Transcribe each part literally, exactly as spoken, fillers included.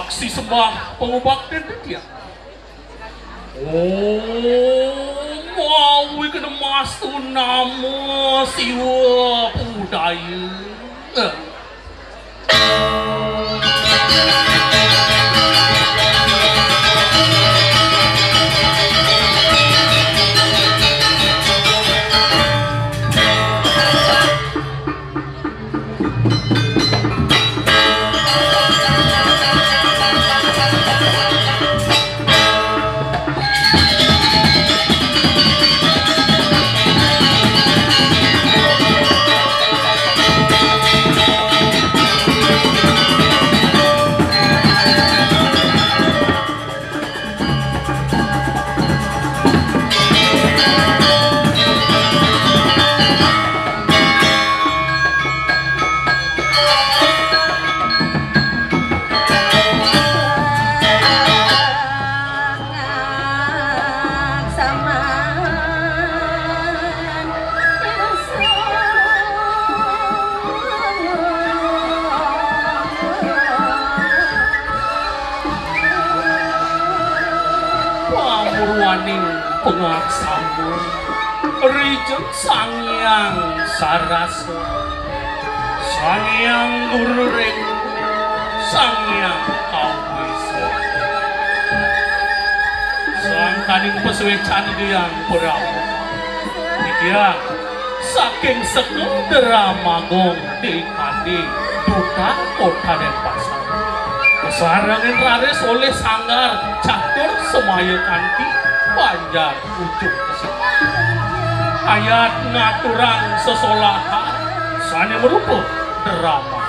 Sisembah pangubakten titiang. Om mawi kena mastu nama Siwa Budaya. Pamurwaning pangaksama, rijeng Sang Hyang Sarasa, Sang Hyang Guru ring Sang Hyang Kawisa. Sangkaning pasuécan Ida Hyang Prabu. Titiang saking Seka Dramagung D K D Duta Kota Denpasar. Kasarengin raris olih sanggar catur semaya kanti Banjar Ujung Kesini. Ayat ngaturang sesolahan sané marupa drama.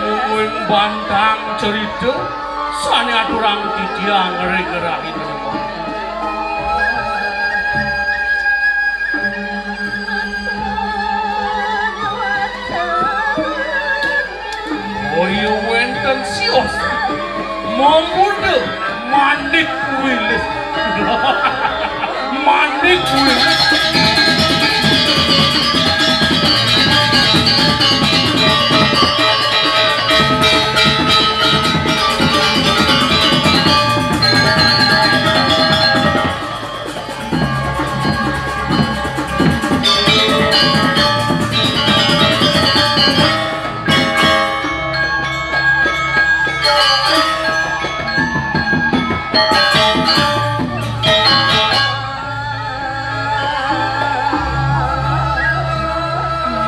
Mungguing bantang cerita sané aturang titiang ring rahina. Boya wénten sios mamurda Manik Wilis. Manik Wilis.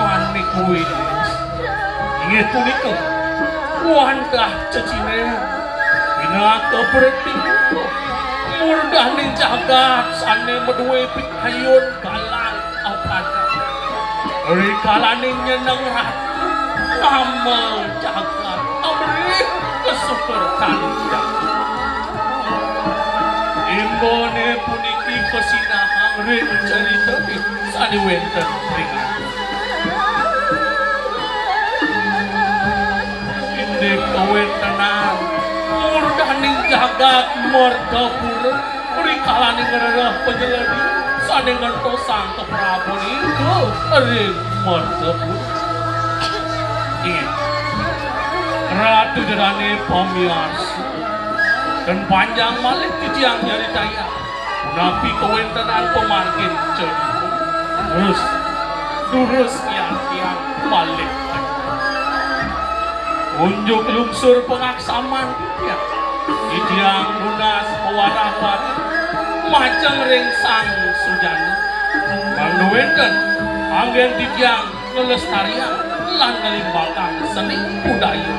Manik Wilis. Inggih punika wantah ceciren pinaka pretimuka murdaning jagat sané madué pikayun galang apada. Rikalaning nyeneng ratu, ngamel jagat, amrih kasukertan jagat. Imbané puniki kasinahang ring carita sané wénten ring indik kawéntenan murdaning jagat Mertapura, rikalaning ngrereh pajeledi sané ngentosang kaprabon ring Mertapura. Inggih, Ratu Ida Dané pamiarsa, ten panjang malih titiang nyaritayang. Punapi kawéntenan pamargin cerita. Terus, durus tiang-tiang malih. Unjuk lungsur pangaksaman titiang. Titiang nunas pawarapati majeng ring Sang Sujana. Mangda wénten anggén titiang nglestariang lan nglimbakang seni budaya.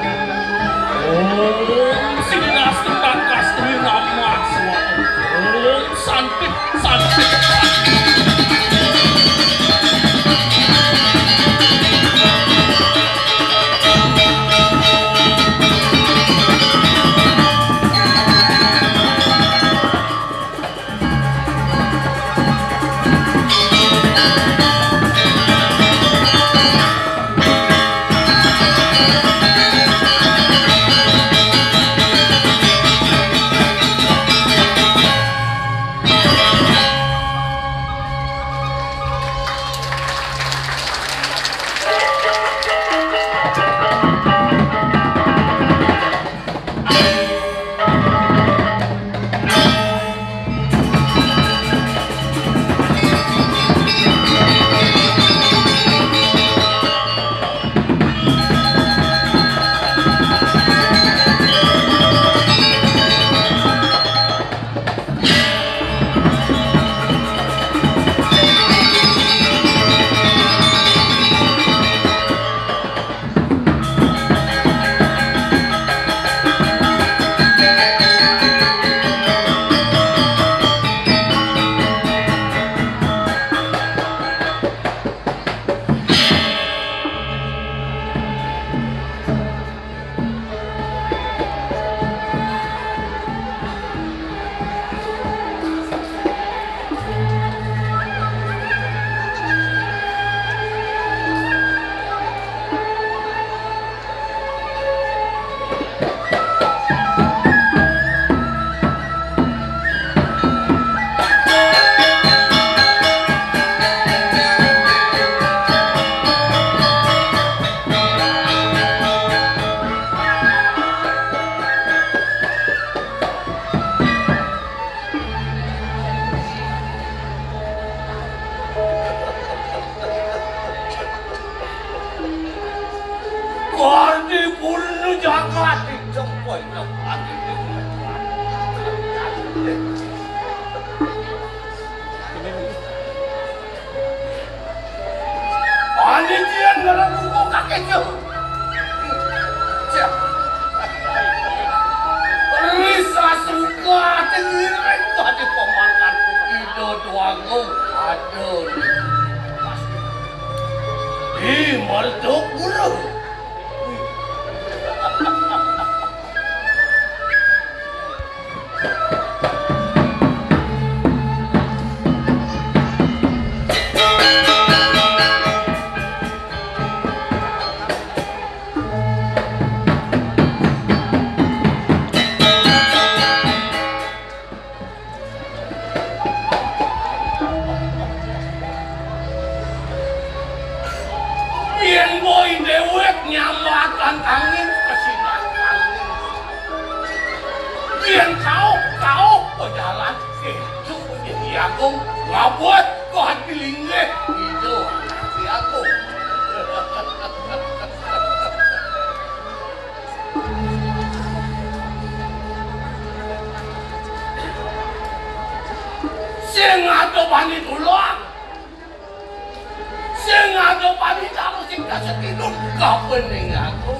Om Siddhas Tunggal Kastri Namah Swaha. Om Santi, Santi, Santi. Panitia ngerembuk kakek jauh. Risa suka tengiring tadi pamangan Ida Dwagung ada di Mertopura. Yen boy dewek nyambakan angin kesinan angin. Yen kauh-kauh pejalan itu jadi agung ngabot kuat linggih itu si agung. Sing ada bani tulung. Sing ada pamitan sing kasepinun kapening aku.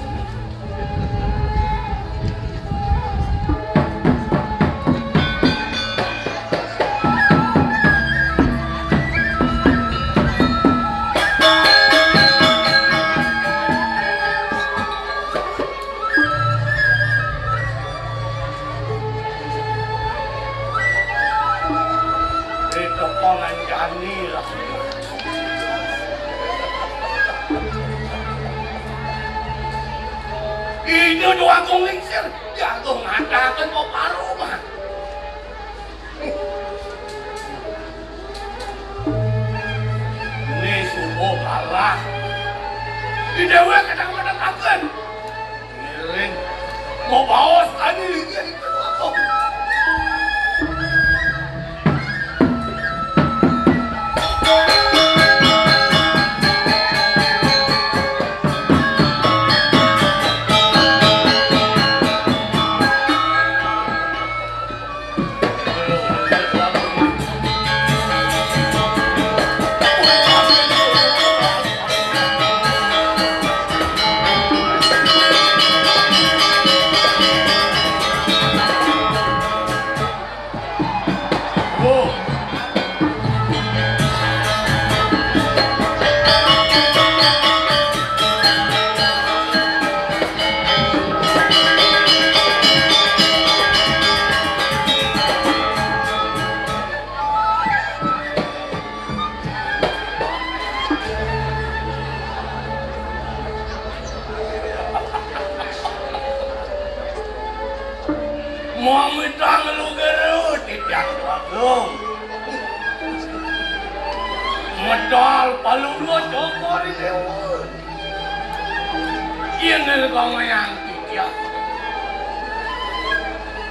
Itu penganjani lah. Itu dua kong lingsir, jago ngatakan mau paruh mah. Ini subuh kalah. Di dewa kadang-kadang akan. Ngiring. Mau baos tadi, ngiring ke belakang. Mamitang lu geru titiang agung. Medal palungguh cokor dewa. Yen kangayang titiang.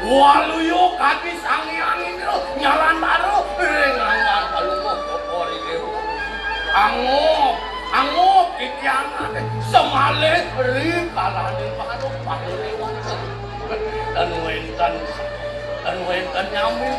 Waluyo kadi Sang Hyang Indra nyalantara ring langgar palungguh cokor dewa. Angup, angup titiang semalih ri kalaning manuk panuliwatan. Dan wénten, dan wénten nyami.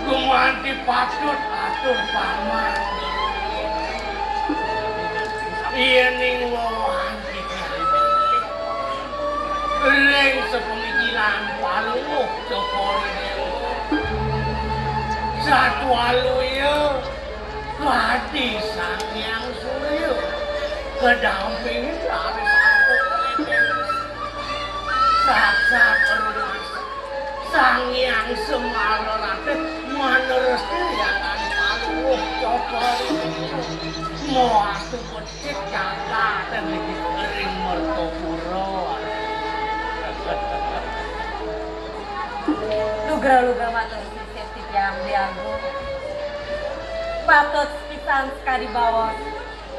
Gumanti patut atur paman. Yéning wewahan ring sepemikiran Palungguh Cokor Dewa. Satwaluya kadi Sang Hyang Surya kedampingi Rari Santo Kalidewa. Saksat rumasa Sang Hyang Semara Ratih manerus tiriangan Palungguh Cokor Dewa. Moatu becik jagat ring Mertapura. Lugra-lugra matur sisip titiang Dé Agung. Patut pisan sekadi baos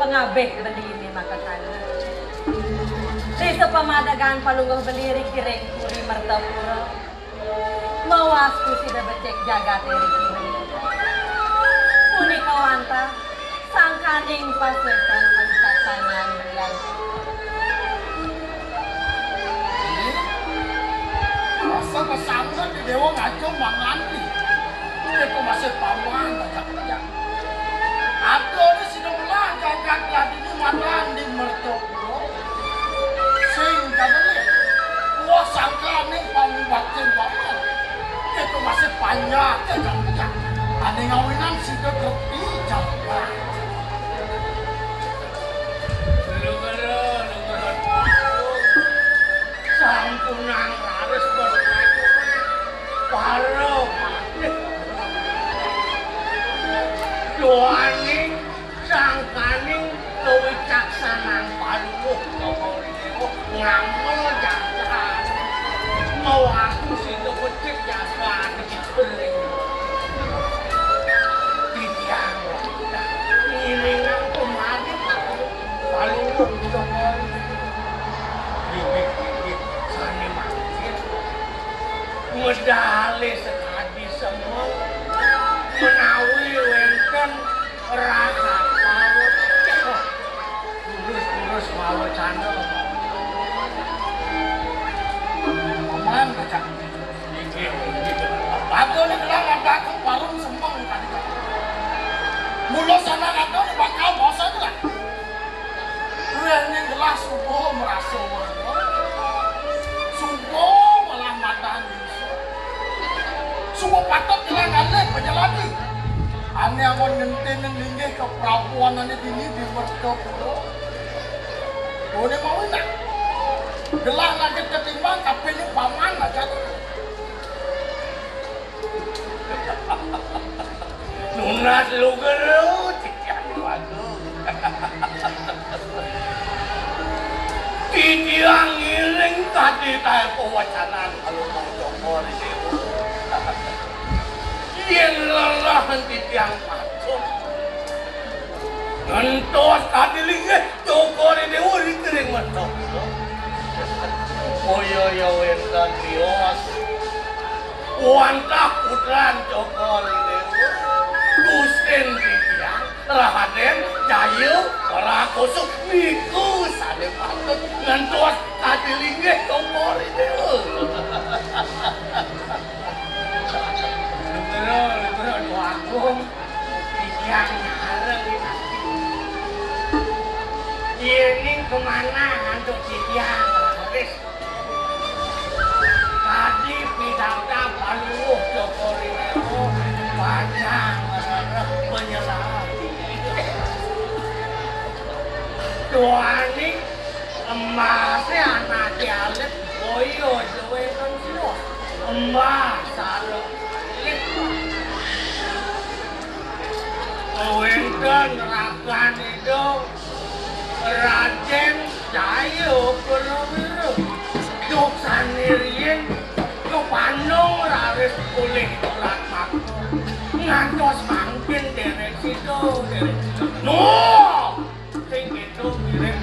pangabih beliné makatani. Ri sapamadegan Palungguh Beli ring Puri Mertapura. Mawas ku sida becik jagaté riki. Punika wantah sangkaning pasekan kawicaksanan Hyang. Rasa kesangka di Déwa ngaco manganti. Itu masih paman ngajak-ngajak. Aku ini sudah belah jagat lagi di matan di mertopuro. Sing jadelé. Wah, sangkaning pangubaktin bapak. Itu masih panjang ya, jam-jam. Ané ngawinan sida kerti jam. Lungguh-lungguh. Sampunang raris berpacu para patih. Duaning sangkaning kawicaksanan Palungguh Cokor I Déwa ngamel jagat. Mawaku sida becik jagat. Titiang ngiringang pamargi Palungguh Cokor I Déwa. Bibit-bibit sané mangkin medalé sakadi semeng menawi wénten rasa pawecana. Lurus-lurus mawecana. Paman, Cak. Inggih, inggih. Batu ini gelah ngadakku warung semeng tadi. Mula sana ngadakku bakal basa gelah. Wéh, ning gelah suba merasa werna. Suba malah madan. Suba patut gelah ngalih penyeladi. Ané amun ngentinin linggih ka prabuan ané dini di Mertapura. Boleh mau nak. Gelah lagi ketimbang, tapi ini paman aja. Nunas lu guru, titiang wagu. Titiang ngiring tadi kae pawacanan kalau mau Cokor I Déwa. Yen lelahan titiang patut. Ngentos kadi linggih Cokor I Déwa ring kering mentok. Boya ya wénten bios. Wantah putran Cokor I Déwa. Gustin titiang Raden Jaya Rakoso niku sané patut ngentos kadi linggih Cokor I Déwa. Lungguh, lungguh, Agung. Titiang nyareng. Yéning kamanah antuk titiang raris. Kadi pidarta Palungguh Cokor I Déwa, pacang ngrereh panyelam. Duaning embasé anaké alit, boya duwé mensia. Embas sareng alit. Wénten rakan ida Radén Jaya Prawira. Duk sané riyin kapandung raris polih turat makta. Ngantos mangkin dérék sida, dérék sida. Nuh! Sing kéto ngiring.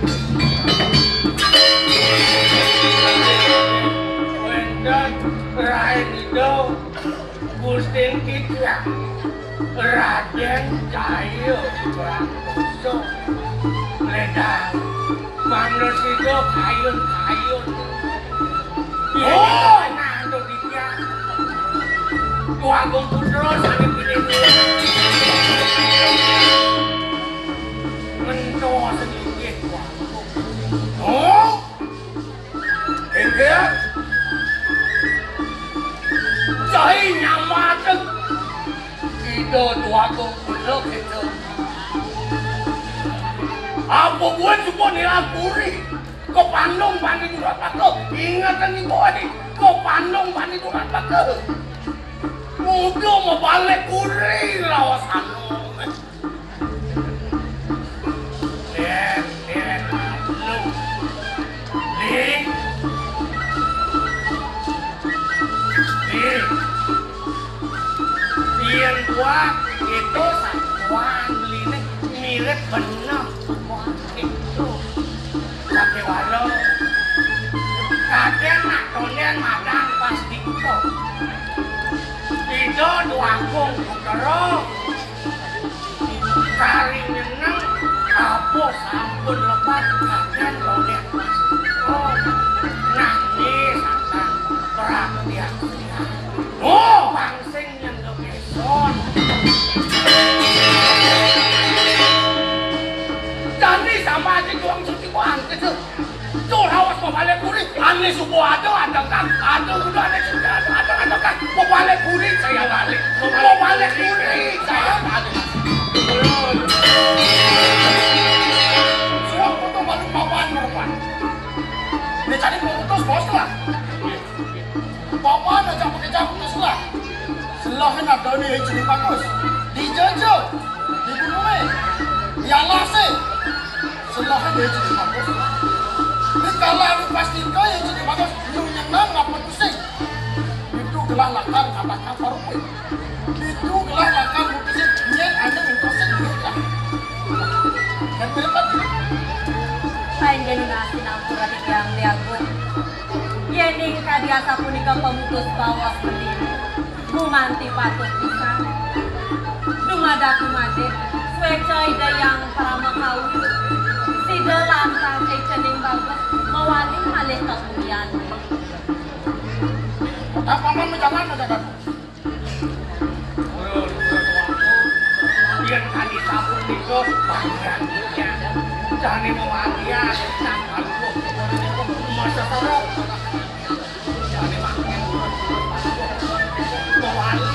Wénten Raén Ida Gustin Titiang, Radén Jaya Prakoso. Ledang, mangda sida kayun-kayun. Oh! Nah, antuk titiang. Tuagung Putra sané pinunjul. Ngentos inggih Tuagung. Oh! Inggih. Cai nyambateng. Ida Tuagung Putra kita. Apa buat suka nilai puri? Kepandung bani durat baka. Ingetang ibu ai. Kepandung bani durat baka. Muda mabalik puri lawas anu. Nen, nen, anu. Ning. Ning. Yén buat itu sakuan beliné mirip bener sakuan itu. Sakéwala. Kadén nak tondén madang pasti. Ida Déwa Agung Putra. Kari nyeneng, apa sampun lepat kadén ronéh pastika. Nangis santang praktiaksian. Oh, pangsing nyeneng. Jani sama aja juang suci kuan kecil. Tuh rawas mabalik puri, ané subuh ada, ada kan, ada udah ané sudah ada, ada, ada kan, mabalik puri saya balik, mabalik puri saya balik. Suang foto malu papan, papan. Ini cari mau putus, bos lah. Papan aja pakai jam putus lah. Selahan ada nih, jadi bagus. Dijajal, dibunuhin, dialasin. Selahan ya jadi bagus. Ini kalau lu pasti kaya jadi bagus, lu nyenang apa pusing? Itu gelah lakar kata-kata rumput. Itu gelah lakar mutusin nyén anu mutusin duit lah. Dan berempat. Panjenengan sinampura titiang Déwa Agung. Yéning kadi asapunika pamutus baos bendina, gumanti patut pisan. Dumadak dumadé, suéca Ida Hyang Parama Kawi, sida lantas écaning bagus mawali malih ka Gumian. Kota paman menjangan menjangan. Yén kami sampun nika, bagian dunya. Jani mawalian, nang aluh, masa sarap. Jani makin, mawali.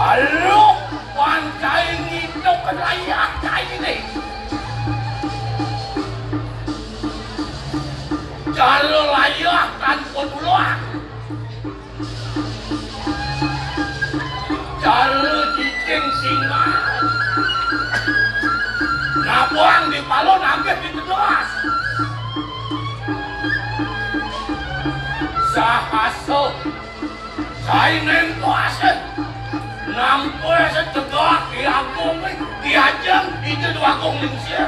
Aluh, wan cai ngitung layah cai né. Jala layah tanpa tulang. Jala cicing singa. Nabuang di palun, agih di teduas. Sahasa. Sainén kuasa. Nampé setegak Ki Agung, Ki Ajeng, Ida Déwa Agung Lingsir.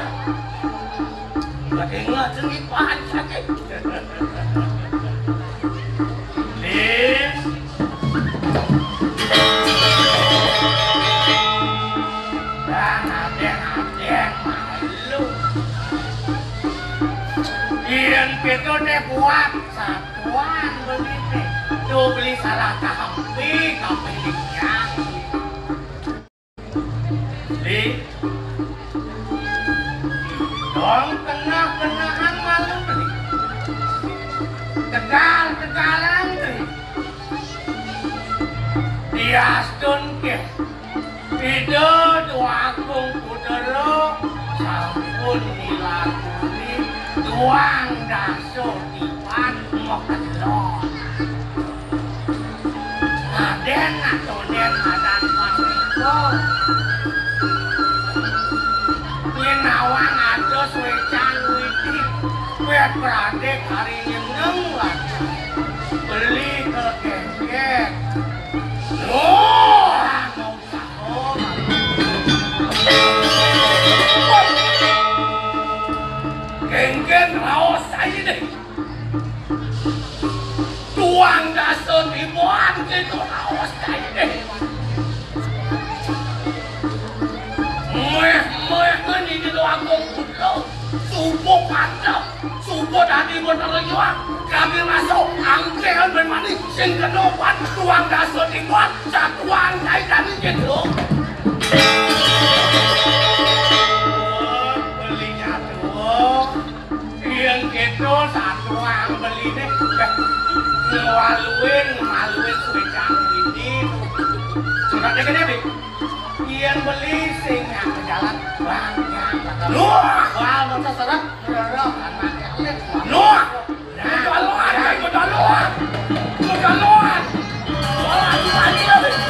Ingat-ingat seni pancake. Ning. Bang, adéng-adéng malu. Yén kéto téh buat satuan beli téh. Tuh beli salah kampé, kampé lincang. Di dong tengah-tengahan malu beli. Tegal-tegalan beli. Diastun ké. Ida Déwa Agung Putra sampun milakuni duang dasa tiban makelon. Adén atunin adan pasrika. Nyén nawang ada suécan widi, wéh pradé kari nyeneng lagi. Beli kekéngkén. Wah, kéngkén raos cai deh. Duang dasa tiban kéto raos cai deh. Méh-méh ngan ini doang kong kudu. Subuh mantep. Suba dadi bener liwat, kami masuk, angkéhan ben mani, sing kena obat, tuang dasa tiban, satuan kai dadi gitu. Beli nyatu, yén kéto satuan beliné, ngemaluin, ngemaluin suécan ini. Suratnya gede, Bi. Beli sing nyak jalan, bang, nyak bakal. Nuh! Wah, motor seret, merorok, anak yang lihat. Nuh! Nah, kedaluan, kedaluan. Kedaluan. Kedaluan, kedaluan.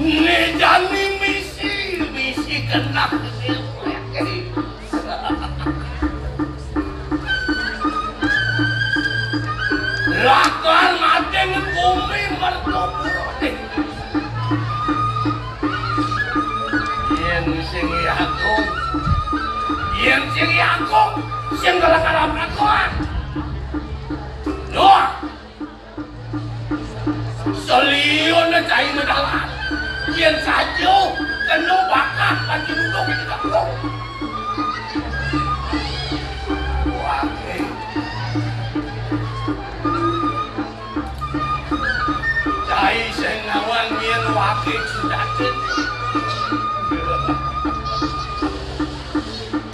Ini jani misi, misi kena. Lakar mating bumi mertopuro. Yén sing Agung, yén sing Agung, sing gara-gara perkoan. Duh! Seliun cai medalan. Yén saja kena bakat panci duduk di kampung. Wah, eh. Cai sing nawang yén waki sudatin.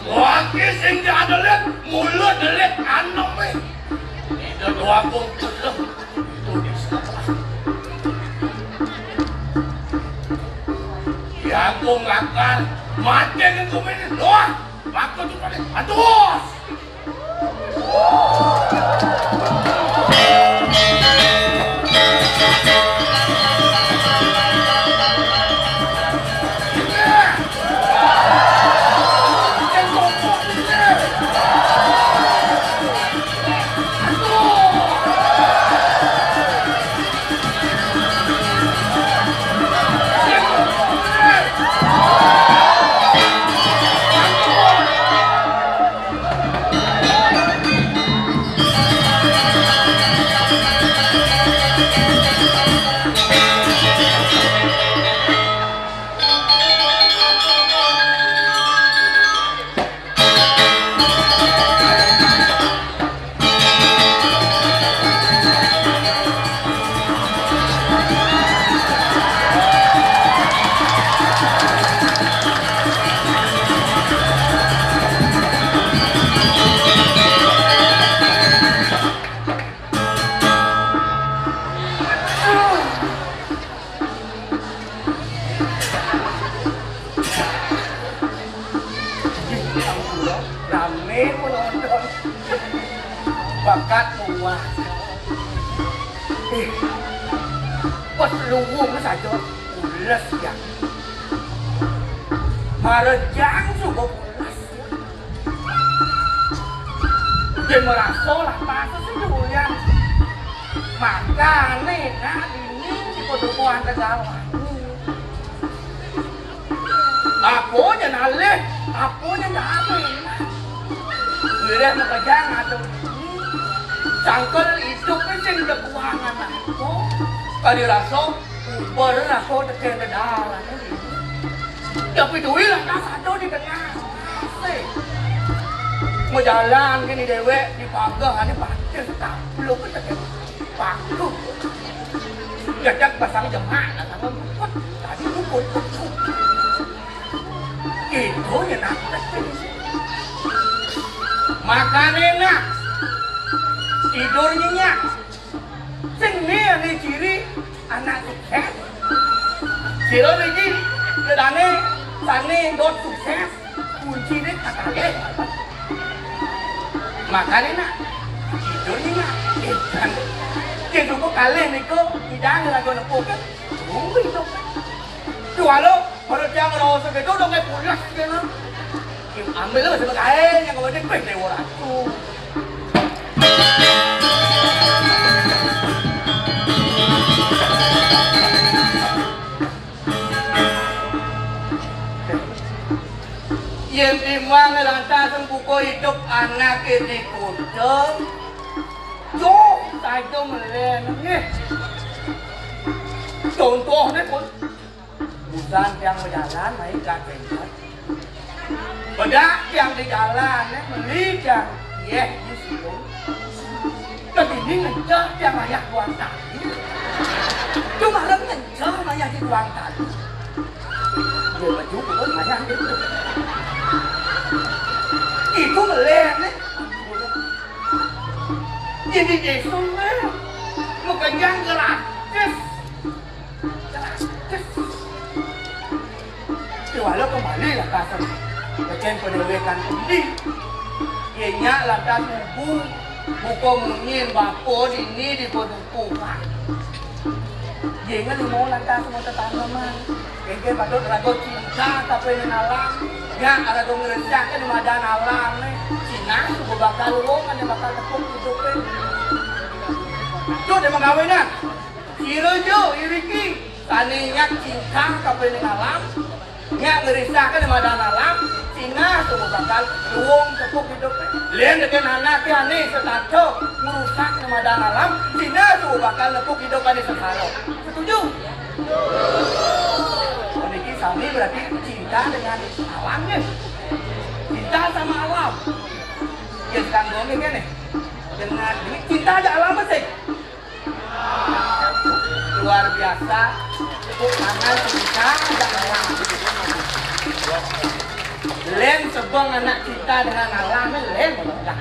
Waki sing diadelit, mulut delit anom, eh. Ida dua kung telung. Itu di sebelah. Diagung lakar, mati dengan kumene. Wah, waktu itu kali. Aduh! Ramé penonton. Bakat muah. Eh, pas luwung saja pules ya. Marejang suba pules. Yén merasa lah masa sing doyan. Makané nak dini di kodokoan tegawan. Apa nya nalih, apa nya nalih. Wiréh makejang atuh. Cangkel idup sing dekuangan apa. Kadi rasa uber rasa tekén dedalané. Tapi duit lantas ada di tengah. Asik. Mau jalan gini dewek di pagar ada pacar tak belum pakai paku. Gajak pasang jemak lah sama bukut. Tadi bukut bukut. Itu nyenyak. Makan enak. Tidur nyenyak. Sing né ané ciri anak sukses. Sira niki kedané sané dot sukses, kunciné kakalih. Makané nak tidur nih nak. Yén suku kalih niku idang lagu nepuk. Tunggu itu. Jualo, menurut yang ngerasa gitu dong kayak pulas gitu. Ambil lah sama kain yang kemarin gue dewa ratu. Yén timbang lantas buka idup anaké di kota, yo saja melen nggih. Contohné pun, busan tiang bejalan naik gandéngan. Bedak tiang di jalan, eh, meli tiang. Yéh, di situ. Kedini ngencah tiang ayah tuan tadi. Cuma ngencah ayah di tuan tadi. Baju pun banyak gitu. Itu meleh nih. Jadi Jason nih. Makanya gratis. Gratis. Walau kembali lah kasar. Kecen pedewekan kundi. Yenya lantas ngubu. Buka munyin bapa dini di Tuhan. Yenya limau lantas mau tetaneman. Engke patut raga cinta tapi ning alam. Ya raga ngresahke di madan alam nih. Cina suba bakal wong ane bakal tepuk idupe. Tuh dia mengawinnya. Sira jo iriki sane nyak cinta tapi ning alam. Nyak ngresahke di madan alam. Cina suba bakal wong tepuk idupe. Len deken anake ane setata ngrusak di madan alam. Cina suba bakal nepuk idup ane sengsara. Setuju? Niki sami berarti cinta dengan alam ya. Cinta sama alam. Ya sekarang dua nih kan ya. Dengan ini cinta aja alam sih. Luar biasa. Tepuk tangan cinta aja alam. Len sebeng anak cinta dengan alam len. Nah,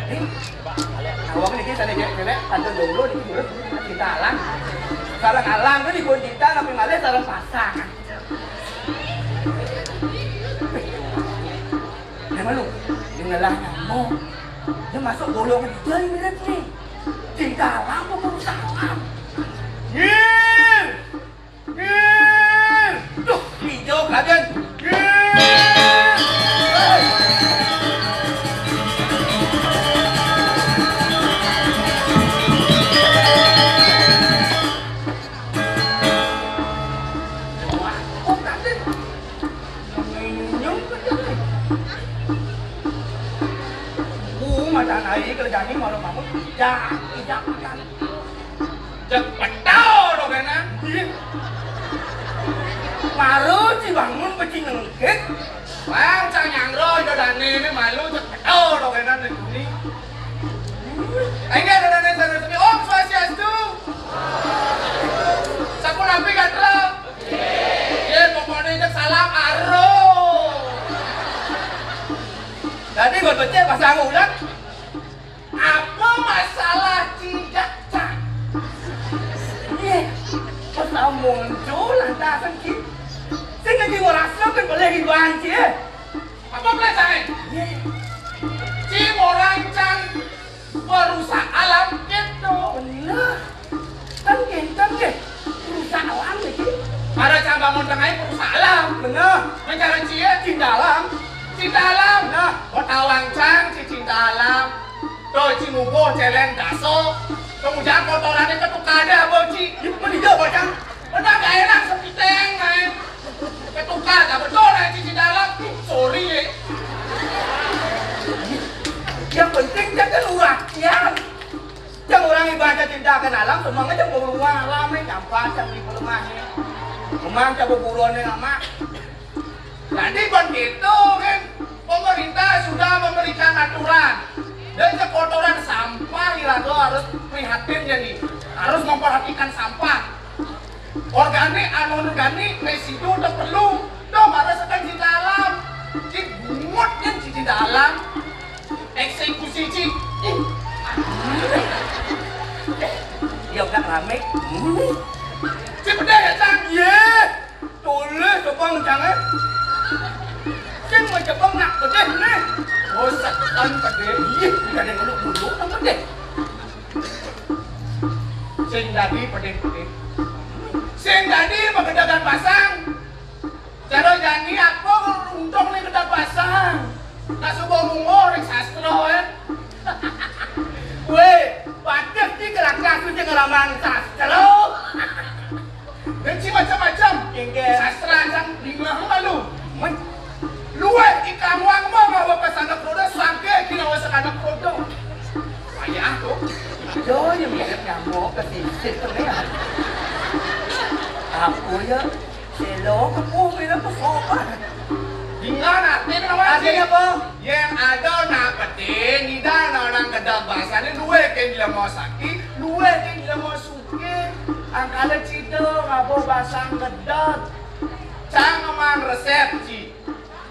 wong niki sane cewek-cewek pantun dulu niki dulu cinta alam. Sareng alam kan dipun cinta tapi malah sareng pasang. Dia malu. Dia ngelah nyamuk. Dia masuk golongan hijau yang mirip nih. Cinta alam apa merusak alam? Nyir! Nyir! Duh, hijau kaden. Nyir! Wah, kok kaden? Nyum, nyum, kaden. Uh, madan ai kalau jani malu-malu. Ijak, ijak madan. Cek petau dogenan. Iya. Maru ci bangun beci nengkit. Bang, cang nyangro jo dane ne malu cek petau dogenan ne guni. Enggak ada dane sana sini. Om Swastiastu. Sampun api gatra. Ye, pokoknya cek salam aro. Tadi buat becek pasang ulang. Apa masalah cinta? Iya, pas muncul lantasan ki. Sing ngaji merasa kan boleh dibanci ya. Apa pelajaran? Iya. Ci orang can merusak alam gitu. Bener. Kan genteng deh. Perusahaan iki. Para cang bangun tengahnya perusahaan alam. Bener. Mencari cie. Cinta alam. Cinta alam. Nah. Kota Wangcang, ci cinta alam. Tuh, ci ngubuh, celeng, daso. Kemudian kotorannya ketukar deh, Bo, ci. Ini juga, Bocang. Benar gak enak, sepiteng, main. Ketukar, gak betul, main, ci cinta alam. Sorry, ya. Yang penting dia kan uratian. Cang orang ibadah cinta ke alam, semangnya cang bawa rumah alam, eh, campat, cang di rumahnya. Memang cang bawa buronnya lama. Jadi begitu kan, pemerintah sudah memberikan aturan. Dan kotoran sampah iraga harus prihatin ya nih, harus memperhatikan sampah. Organik, anorganik, residu udah perlu. Tuh, harus akan cinta alam. Cik bungut kan cinta alam. Eksekusi, Cik. Ih. Ya, Kak, rame. Hmm. Cik, bener ya, Cang? Iya. Tulis, coba, Cang, eh. Sing mencoba nak pedih, nih. Oh, setan pedih. Iya, nggak ada yang dulu, nang pedih. Sing dadi pedih-pedih. Sing dadi magedagan pasang. Cara jani apa untung nih gedang pasang? Kasuba mungguh ring sastra, eh. Weh, patut di kelakas tu jangan ramang sastra. Benci macam-macam. Inggih. Sastra ancang dingeh malu. Men. Luwih ikang wang mah bahwa kesana kroda sangke kinawa sekana kroda. Wayah tu. Yo, yang mirip nyamuk ke sisip tu ni. Aku ya, selo kepuh mirip pesok. Dengan arti nama arti apa? Yang ada nak peting, ida nak orang kedap bahasa ni, luwih ke gila mau sakit, luwih ke gila mau suka. Angkala cita ngabo basang gedot. Cang ngemang resep, Ci.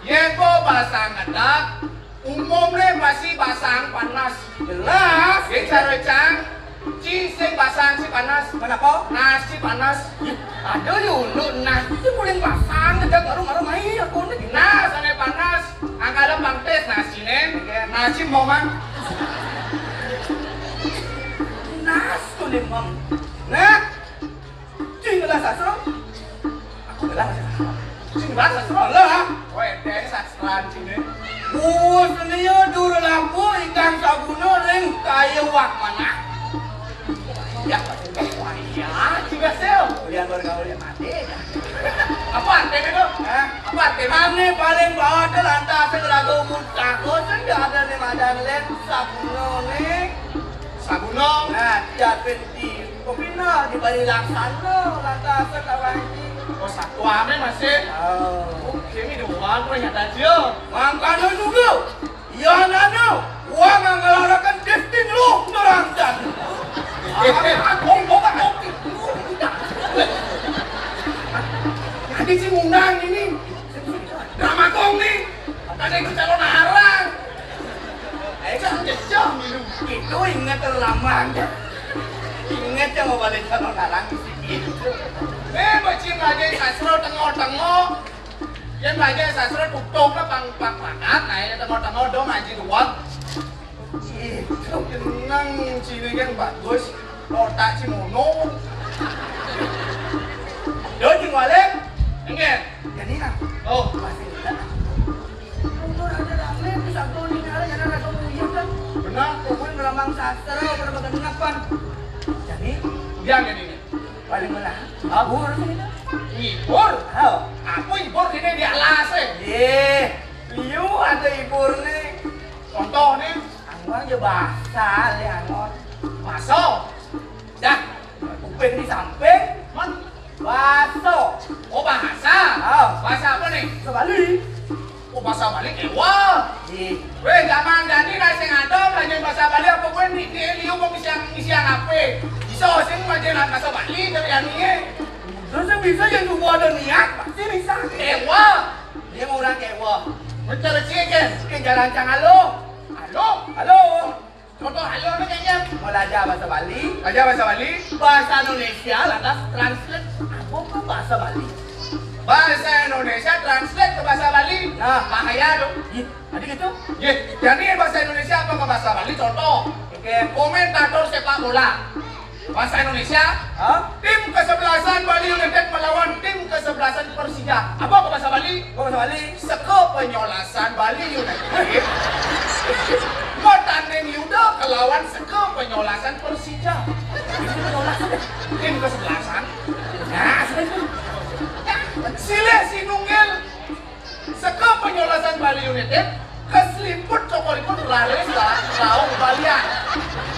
Yén ko basang ngedeg, umumné pasti basang panas. Jelas. Yén cara cang, Ci sing basang ci panas. Kenapa? Nas ci panas. Ada ya, unduk nas. Itu paling basang ngedeg, baru-baru main aku nih. Nas ané panas. Angkala pang tes nasiné. Nasi momang. Nas tuh nih, Mang. Nah, Cing ngelah sastra. Aku ngelah sastra. Cing ngelah sastra lah. Wéh, deh sastra cing. Bus nia dur lampu ikan sabuna ring kaya wak manah. Ya, wah, iya, cing hasil. Ulian baru kau lihat mati. Apa artinya tuh? Hah? Apa artinya? Ane paling bawah tuh lantas raga umur tahu sing ada nih madan lén sabuna nih. Sabuna. Nah, siapin di Kopina di Bali Laksana, lantas kawan ini. Oh, satu ame masih. Oh. Oke, ini doang ternyata dia. Mangkana juga. Ya nana, wah ngalarakan drifting lu nerangkan. Aku mau kopi. Tadi si ngundang ini. Drama kong nih. Ada yang calon arang. Ayo kan jejak minum. Itu inget terlambat. Inget yang mau balik calon arang di sini. Eh, bacin aja sastra tengok-tengok. Yang belajar sastra tutup lah pang pang pakat. Nah, ini tengok-tengok dong ngaji doang. Itu jeneng cini kan bagus. Otak si mono. Yo, Cing Walek. Enggak. Jadi nah. Oh. Masih ingat. Untuk ada rame, bisa tuh nih, ada yang ada tuh, iya kan? Benar. Pokoknya ngelamang sastra, pada pada ngapan. Jadi, dia gini nih. Paling benar. Ngibur sih. Ngibur? Oh. Apa ngibur gini di alas, eh? Yeh, liu ada ngibur nih. Contoh nih. Anggon ya basah, le anggon. Baso. Dah. Kuping di samping. Mon. Baso. Oh, bahasa. Oh. Bahasa apa nih? Bahasa Bali. Oh, bahasa Bali, ewa. Ih. Weh, zaman dani lah sing ada belajar bahasa Bali apa gue nih, nih, liu mau ngisi, ngisi apa? Bisa sing belajar bahasa Bali dari aninya. Terus yang bisa yang semua ada niat, pasti bisa. Ewa. Dia mau orang ewa. Betul sih, kan? Oke, jalan cang halo. Halo. Halo. Contoh halo ni kayaknya. Belajar bahasa Bali. Belajar bahasa Bali. Bahasa Indonesia lantas translate apa ke bahasa Bali. Bahasa Indonesia translate ke bahasa Bali. Nah. Bahaya dong. Ih, tadi gitu? Ye, jadi bahasa Indonesia apa ke bahasa Bali? Contoh. Oke. Komentator sepak bola. Bahasa Indonesia, hah? Tim kesebelasan Bali United melawan tim kesebelasan Persija. Apa ke bahasa Bali? Apa bahasa Bali? Seka penyolasan Bali United. Mau tanding Yuda kelawan seka penyolasan Persija. Tim kesebelasan. Nah, silih sinunggil. Seka penyolasan Bali United, keselimput cokoripun raris lah, lauk balian.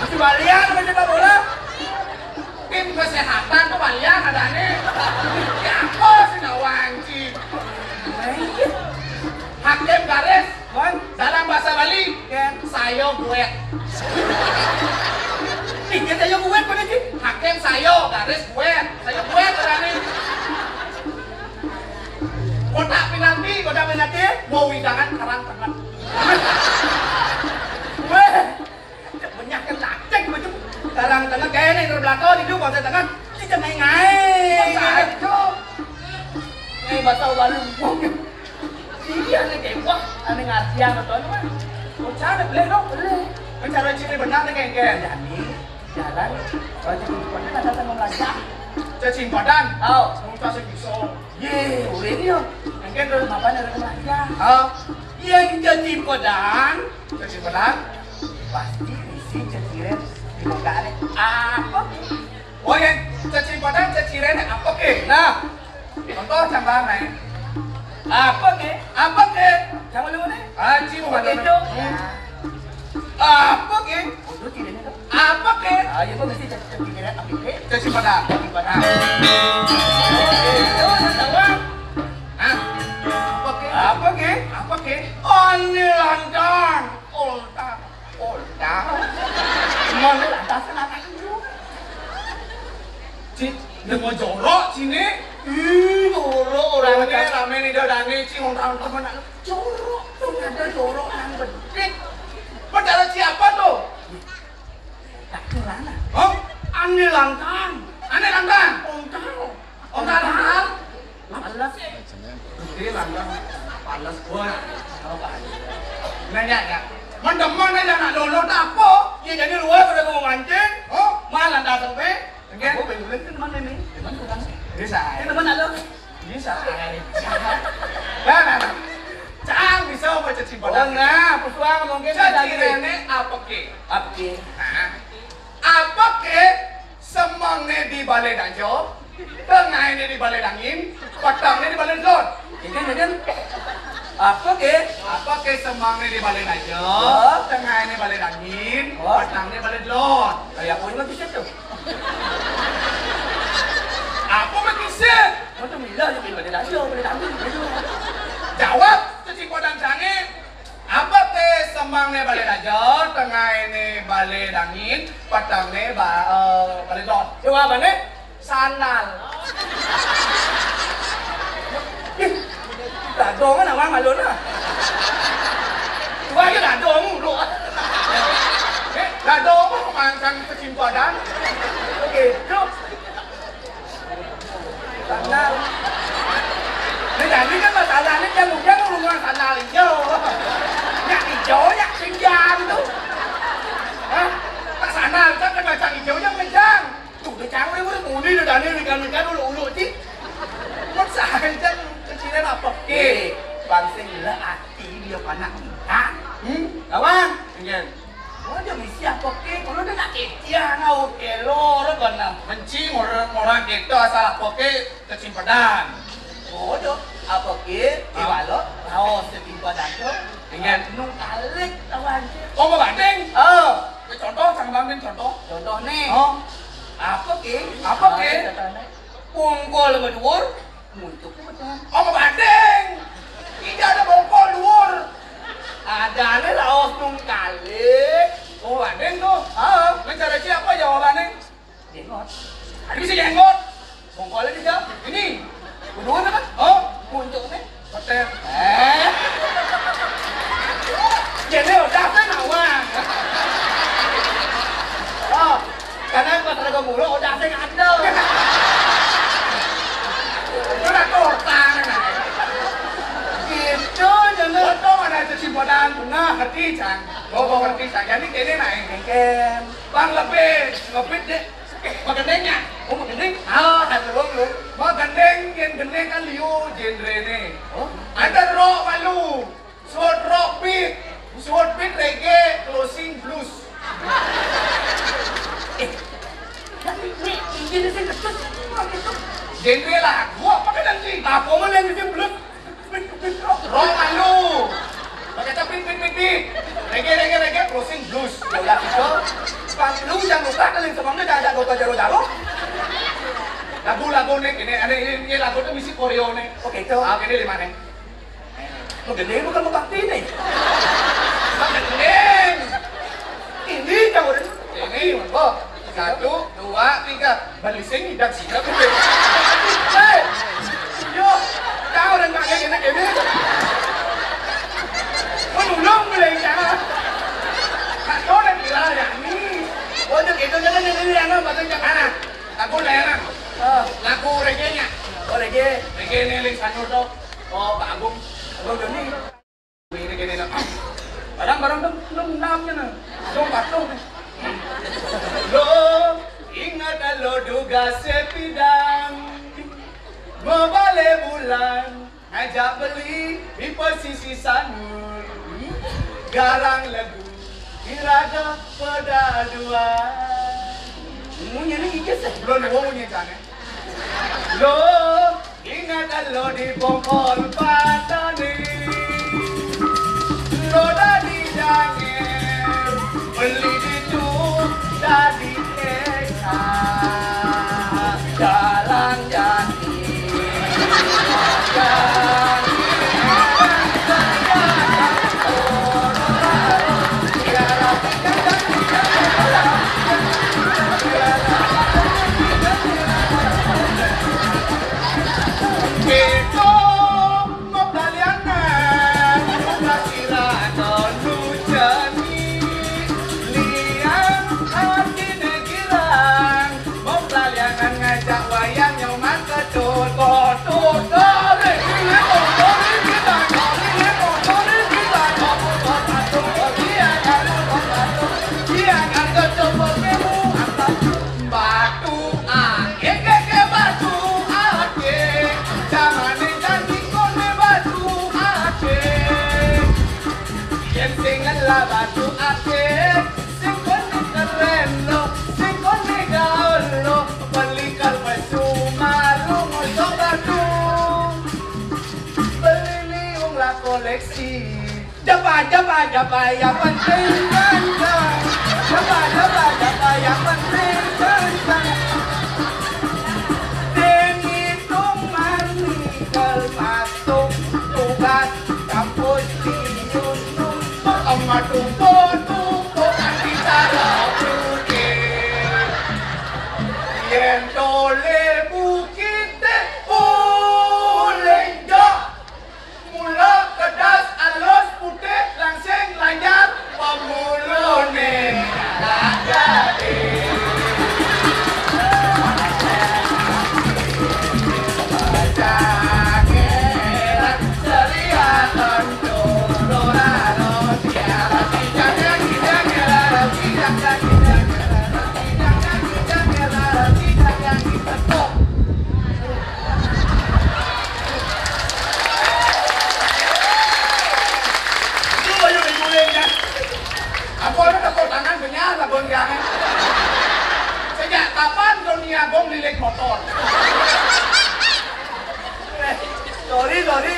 Mesti balian sama sepak bola. Tim kesehatan tuh balian ada nih. Ya apa sih nawanci? Hakim garis. Wan. Dalam bahasa Bali. Ken. Saya guet. Ih, kita yang guet mana sih? Hakim saya garis guet. Saya guet ada nih. Kotak penalti, kotak penalti. Mau widangan karang tengah. Weh, banyak yang lacek macam karang tengah kene terbelakang itu bahasa tengah. Kita main ngai. Ngai bahasa baru. Iya nih kayak wah, aneh ngartian atau apa? Cara boleh dong, boleh. Cara ciri benar nih kayak. Jadi jalan kalau cacing padan ada tengah belajar. Cacing padan? Tahu. Muka segiso. Ye, urin yo. Mungkin terus mapan ada kena aja. Ah, yang cacing padan. Cacing padan? Pasti isi ceciren di muka ada. Apa? Oh, yang cacing padan ceciren apa ke? Nah, contoh cambang naik. Apa ke? Apa ke? Cambang lu nih? Anjing, bukan itu. Apa ke? Apa ke? Ah, iya, gua mesti cek, cek pikiran apa ke? Cek si pada. Cek si pada. Oke, itu ada tawa. Hah? Apa ke? Apa ke? Apa ke? Ane landang. Olta. Olta. Mana lantas kenapa itu? Ci, nemu jorok sini. Ih, jorok. Orangné ramé né dané, cing, orang-orang mana jorok, tuh ada jorok nang bedik. Perkara siapa tuh? Lantang. Hah? Ané lantang. Ané lantang. Ontal. Ontal hal. Pales. Gedé lantang. Pales. Wah. Nanya ya. Mendemen aja anak lolo apa? Ya jadi luar pada mau mancing. Oh, malah datang pe. Oke. Aku pengen kan mana nih? Teman tukang. Bisa. Ini teman ada. Bisa. Nah, nah, nah. Cang bisa baca cimpadang. Oh, nah, pusuang mungkin. Caci nenek apa ke? Apa ke? Nah. Apa ke? Semangné di balé dajo, tengahné di balé dangin, petengné di balé delod. Ini, ini. Apa ke? Apa ke semangné di balé dajo, oh, tengahné balé dangin, oh, petengné balé delod. Kayak apa yang bisa tuh? Apa yang bisa? Mau tuh milah jadi balé dajo, balé dangin gitu. Jawab, cacing kodang sange. Apa ke semangné balé dajo, tengahné balé dangin, petengné ba, eh, balé delod? Jawabanné sandal. Ih, dadongan awang alun ah. Gua aja dadong lu. Eh, dadong mah makan kecimpadang. Begitu. Sandal. Nah, jadi kan masalahnya yang muda ngomong sandal hijau. Yang hijau, yang senjang tuh. Hah? Tak sandal, kan kena cang hijau yang menjang. Tuh, udah cang, udah muni, udah dani, udah dani, udah ulu-ulu, cik. Maksa aja, kecilnya apa? Eh, bang sing gila hati dia panak kita. Hmm? Lawan. Enggak. Oh, dia misi apa ke? Kalau dia nak ketiak, nak oke, lo, orang benar. Benci orang, orang gitu asal apa ke? Kecimpedan. Bodoh, apa ke? Hah? Iwalo, raos kecimpedan tu. Ingat. Nung kalik tahu aja. Oh, mau banding? Oh. Ya, contoh, cang banding contoh. Contoh nih. Oh. Apa ke? Apa ke? Ah, contohnya. Pungkul berdua, muntuk ke betul. Oh, mau banding? Tidak ada bongkol luar. Ada nih raos nung kalik. Oh, banding tuh. Ah. Mencari siapa jawabannya? Jenggot. Ini si jenggot. Bongkolnya tiga. Ini. Kedua kan? Oh. Puncuknya. Hotel. Eh. Jadi udah kan awang. Oh, karena pas ada mulu udah sing ada. Itu udah kota. Gitu, jadi. Foto mana itu simpodan? Nah, ngerti, Cang. Oh, ngerti, Cang. Jadi kene naik. Mungkin. Bang lebih, lebih deh. Magending ya? Oh, magending? Ah, ada lu, lu. Magending, yang gending kan liu genre nih. Oh? Ada rock malu. Short rock beat. Short beat reggae, closing blues. Eh, tapi ini, ini sih betul. Genre lagu apa kan nanti? Apa mau yang bikin blues? Rock malu. Pakai tapi pit, pit, pit. Reggae, reggae, reggae, closing blues. Ya udah gitu. Bang, lu jangan lupa kalian semangnya jangan ada jaro-jaro. Lagu-lagu nih, ini, ini, ini lagu tuh misi koreo nih. Oke, itu. Ah, ini lima nih. Mau gede bukan mau bakti nih. Mau gede. Ini kamu ini, Mbok. Satu, dua, tiga. Balising ngidang siap, Mbok. Hei! Yo, kau orang pakai kena kena. Menulung boleh jangan. Kau orang gila ya ini. Oh, itu gitu, jangan, jangan, jangan, jangan, jangan. Mana? Lagu daerah. Ah. Lagu reggae-nya. Oh, reggae. Reggae ini Ling Sanur tuh. Oh, Pak Agung. Agung Doni. Ini gini, nah. Barang-barang dong, dong, namanya, nah. Dong, patuh, nih. Lo, ingat lo duga sepidang. Mabale bulan, ngajak beli di pesisi Sanur. Garang legu, diraga peda dua. Munyi ni ijaz, eh? Belum, belum munyi, Cang, eh? Lo, ingat lo di Bongkol Patani. Lo dari Dangir, beli di tu dari Eka. Jalan jati. Jalan. Anu jani liang atine girang, wong laliangan ngajak wayang nyoman ketut. Kodut, dori, limo, dori, girang, dori, limo, dori, girang, kodut, kodut, liang, anu, kodut, liang, anu, coba kemu, atas batu ake, keke batu ake, jamane jani kone batu ake. Yen sing ngelah batu ake, sing kone keren lo, sing kone gaul lo, beli kalpesu malu ngosok batu, beli liung lah koleksi. Jaba, jaba, jaba, yang penting ganteng. Jaba, jaba, jaba, yang penting ganteng. Sing ngitung mani kel masuk tugas kampus di Yunus. Emak tumpuk-tumpuk anti cara putih. Yen tole bukite ulih jok. Mula kedas alus putih langsing lanjar pemulune. Apo lu tepuk tangan benyar lah, Bang, jangan. Sejak kapan Doni Agung lilit motor? Eh, sorry, sorry.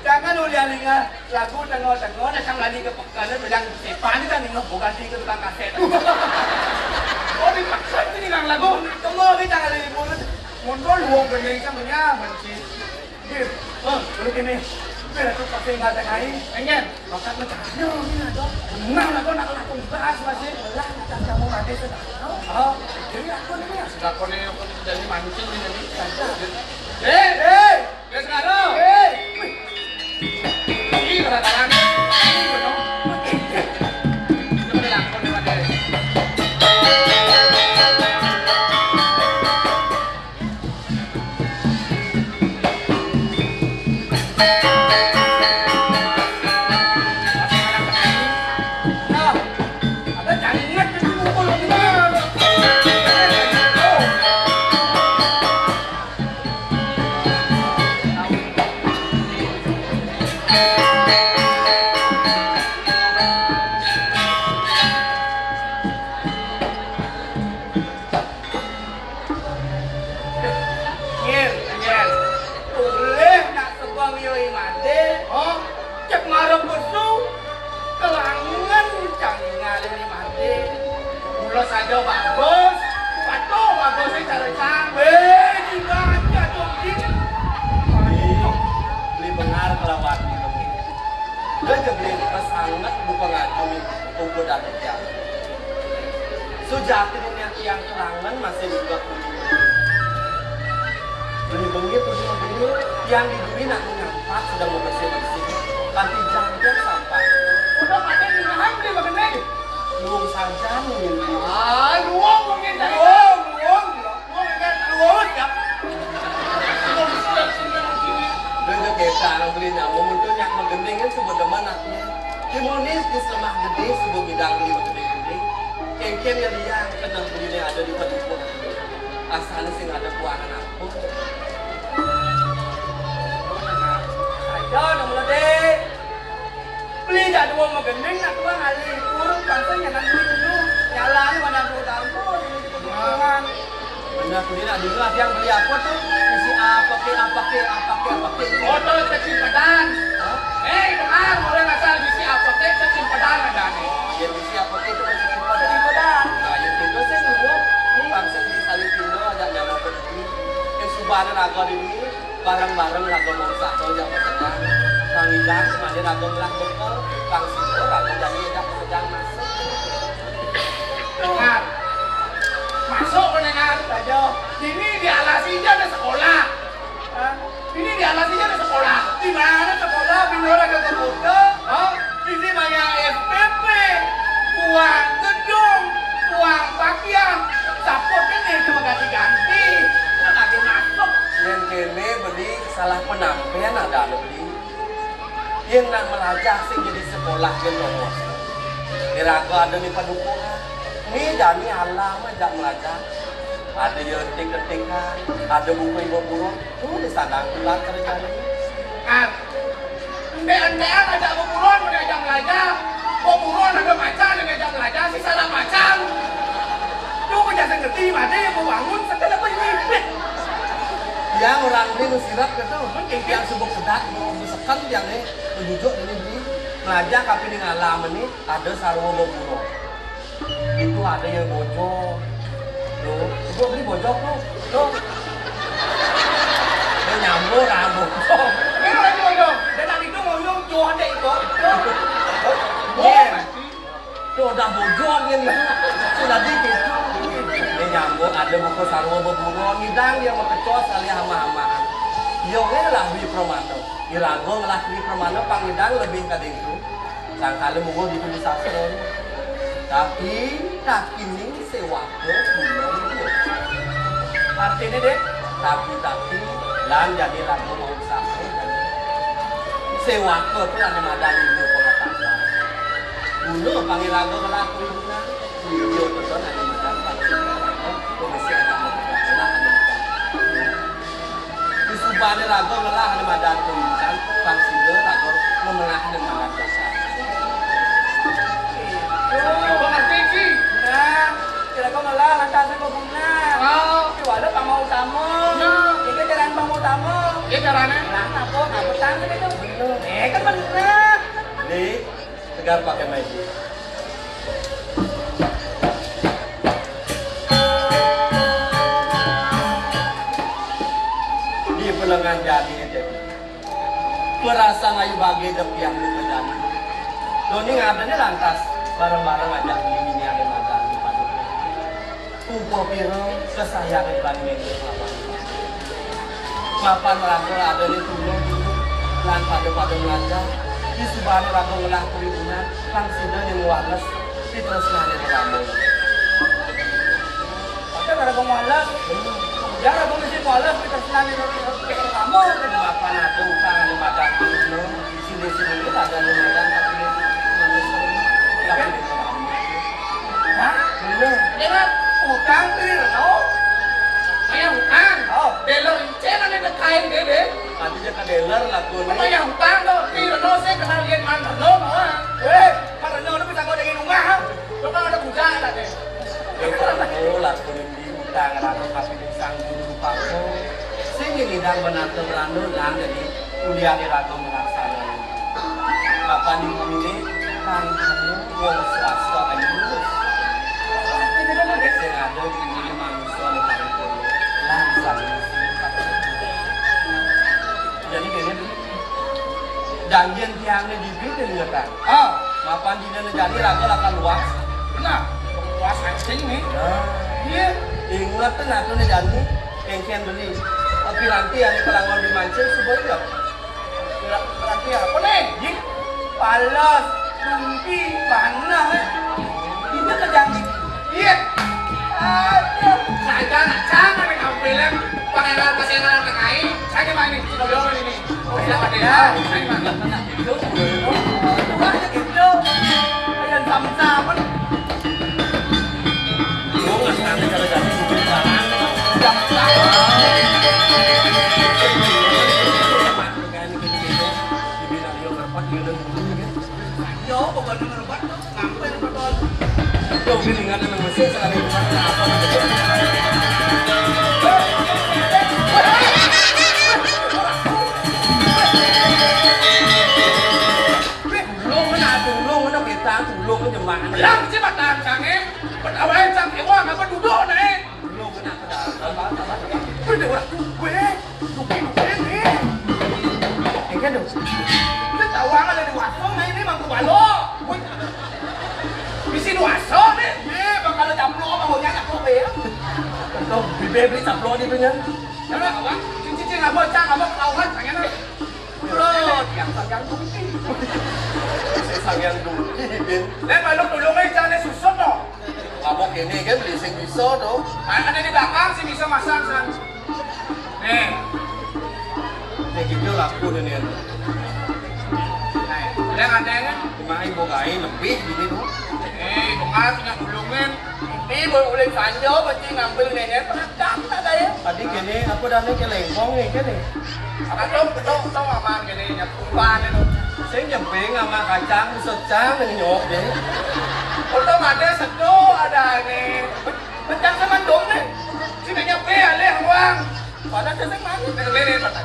Jangan ulian ningal lagu tengah-tengah, nak lali ke pekan, bilang sepan ni kan ningal bukan di ke tukang kaset. Oh, dipaksa ni ningal lagu. Tunggu, kita kali libur. Mundur, wong bening kan benyar, benci. Bir, oh, dulu gini. Bir, aku pasti nggak ada kain. Enggak. Bakat macam mana ni, ada? Benar, aku nak lakukan bahas masih. Lah, macam kamu mati sudah. Oh, jadi aku ni, ya. Sudah kau ni, aku jadi mancing ni, jadi. Eh, eh, ya sekarang. Eh, wih. Ih, kata-kata. Ini benar. Ini benar, aku ni, Pak. Ngir, ngir. Ulih nak sebeng yoi made. Oh, cek marep besu. Kelangen cang ngalih made. Mula saja bagus. Patuh bagus sing cara cang. Weh, tiba aja tuh, Ngir. Beli bengar kelawan ni. Dia je beli sangat bukan ngajum. Umpun dadi tiang. Sujati niat tiang kelangen masih buka kuning. Beli bengit udah begini, tiang di duri nak ngampak sedang bebersih-bersih. Kanti jangkir sampai. Udah pada ninggalin beli begini. Luung saja mungkin. Ah, luung mungkin. Luung, luung. Gua ingat lu, ya. Gua mesti sini. Udah, udah, kita orang beli nyamuk itu nyak menggending kan sebut demen aku. Imunis di selemah gede sebut bidang beli menggending-gending. Kengken ya liang kena beli ini ada di tempat. Asalnya sing ada kuangan aku. Ayo, nang meledek. Beli jak dua megening nak tuang alih kurung bangsa nyanan beli dulu. Nyalane mana aku tahu pun ini di perkampungan. Bener, beli nak dulu ada yang beli apa tuh? Isi apa ke, apa ke, apa ke, apa ke. Botol kecil pedan. Hah? Eh, dengar, orang asal isi apa ke, kecil pedan ada nih. Ya, isi apa ke itu masih simpan. Kecil pedan. Nah, ya, itu sih dulu. Bangsa di Salitindo ada nyamuk pergi. Yang subana raga di dunia. Bareng-bareng lagu mangsa to jak pekedang. Pangidang semadi lagu melah bekel. Pang sito lagu jani dak pekedang masuk. Dengar. Masuk mendengar saja. Ini di alas ija ada sekolah. Hah? Ini di alas ija ada sekolah. Di mana sekolah? Bini orang ke kota. Hah? Ini bayar S P P, uang gedung, uang pakaian, saput ini cuma ganti-ganti, kan ada masuk. Yén kéné beli salah penampén ada beli. Yén nak melajah sing jadi sekolah gén tongos. Iraga ada né padukuhan. Né jani alam ajak melajah. Ada ya etik-etikan, ada buku ibu buron. Tuh di sana pulang kerjanya. Ah, ente-entean ajak beburon mau diajak melajah. Beburon ada macan yang diajak melajah, si salah macan. Tuh kerja ngerti mana yang mau bangun, sekedar apa yang ngipit. Yang orang ini nu sirep gitu, yang subuk sedak, mau besekan yang ini, menjujuk ini beli. Melajah tapi ini ngalam ini, ada sarwa beburon. Itu ada yang bojog. Tuh, gua beli bojog tuh. Tuh. Dia nyambur, ah, bojog. Ini orang bojog. Dan tadi itu ngoyong tuh ada itu. Tuh. Iya. Tuh udah bojog yang itu. Sudah dikit. Dia nyambur, ada buku sarwa beburon. Ngidang dia mau kecos, alih ama-amaan. Yo, lah, di permata. Iraga ngelah di permata, pangidang lebih kadéngtu. Sangkala mungguh ditu di sastra. Tapi, tapi ning séwaka guna. Artiné, Dék? Tapi, tapi, lan jani raga mau usaha, jani. Séwaka tu ané madan ilmu pengetahuan. Guna pang iraga ngelah guna. Iya, betul, ané madan pang iraga. Pemesi anak muda, ané madan. Disubané raga ngelah ané madan kuinsan, pang sida raga ngemelah ané madan dasar. Yo, ngerti, Ci? Nah, kira kau ngelah lantas kau guna. Oh. Ki wala pama utama. Nah. Ini jalan pama utama. Iya, carané. Nah, apa? Apa tang gitu? Bener. Eh, kan bener. Dik, tegar pakai maji. Di pelengan jani itu. Perasaan ayu bagai dep yang lu kejani. Doni ngadene lantas bareng-bareng ajak bini ané madan di padukuhan. Upa pira kesayangan lan mengke mapan. Mapan raga ada di tulung lan pada-pada melajah. Di subane raga ngelah keribunan lan sida ning wales pitresnane rama. Ada raga wales. Ujar raga mesti wales pitresnane rama. Mapan ada utang ane madan tulung. Sini-sini ini ada ane madan tapi manusia. Tapi Hah? Bener. Dengan utang Tri Reno? Bayar utang? Oh. Dealer encén ane nekain deh, deh. Tadi dia ke dealer lah, tuh. Bayar utang tuh, Tri Reno sih kenal dia man Reno, mah. Weh, man Reno lu bisa kau daging rumah, ha? Lu kan ada budak, lah, deh. Dia ke Reno lah, tuh, di utang, lah, tuh, tapi di sang guru rupa, tuh. Sing ini dang benar tuh, Reno, lah, jadi kuliah di Reno melaksanakan. Kapan ibu ini kan wong swasta ayu lulus. Sing ada di ini manusia anu paling kaya lan sami sing. Jadi kene dulu. Janjian tiangnya di bidin ya kan. Ah, mapan dina ne jani raga lakar luas. Nah, luas anjing nih. Nah. Iya. Inget tuh nah tuh ne jani. Kengken beli. Tapi nanti ada kelangon di mancing sebuah. Berarti apa nih? Palas, lumpi, panah, eh. Ini kerjaan. Iya. Aduh. Saya nak jangan nih kamu bilang pangeran pasengan anak ai. Saya mah ini, si Dodo ini. Oh, iya, Pak Dea. Saya mah. Itu, itu aja gitu. Kalian sama-sama. Gua nggak sengaja gara-gara gua barang. Sama-sama. Yo, pokoknya ngerebat tuh, ngampir betul. Yo, gini, nggak ada nang mesej, sekali itu kan, apa, gitu. Tulung, mana tulung, mana kita, tulung, mana jemaah. Belang sih, batang, sange. Petawain, sange, wah, ngapa duduk, naik? Tulung, mana kita, apa, apa, apa. Udah, udah, gue. Engke dong. Udah tahu amat ada di warung, nah ini mangku balo. Wih. Bisi dua so nih. Nih, bakal caplok apa baunya caplok ya. Tuh, bibir beli caplok di punya. Coba apa? Cincin apa? Cang apa? Ketahuan, pengen apa? Tiang Sang Hyang Duti. Sang Hyang Duti, Bin. Lén, malu tulung aja, né susut, no. Mabok ini kan beli sing bisa, no. Ada di belakang, sing bisa masang, San. Nih. Nih, gitu laku nih, nih. Nah, udah nggak ada, kan? Cuma ibu gai lebih gini, no. Eh, bukan, punya tulungin. Ibu uling sanjo, mesti ngambil nenek, pernah tak ada ya? Tadi gini, aku dah nih ke lengkong nih, gini. Apa tuh, tuh, tuh, aman gini, nyepupan itu. Sing nyemping sama kacang, secang, nyok deh. Untung ada seduh, ada ini. Becak sama dong nih. Sini nyampe alih uang. Pada sesek mana? Nih, nih, nih, nih.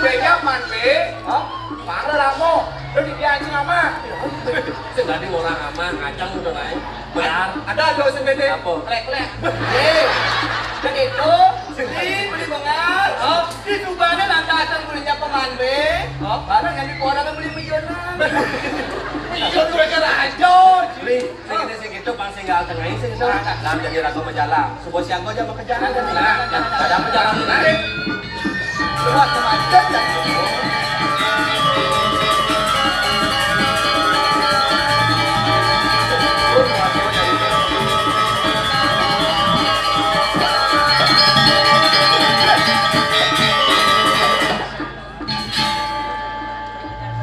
Becak man, be. Hah? Parah lah, mo. Lu dipianci sama. Sing tadi orang ama, kacang udah naik. Benar. Ada lo sing bete. Apa? Klek-klek. Eh, begitu. Beli, beli bengal. Oh. Di Tubané lantasan belinya peman be. Oh. Barang yang di Kuara kan beli miliaran. Iya, tuh kan aja. Beli, sing ini sing itu, bang sing gal tengah sing itu. Nah, jadi rago majalah. Subuh siang gua aja bekerja. Nah, ada majalah. Buat kematian dan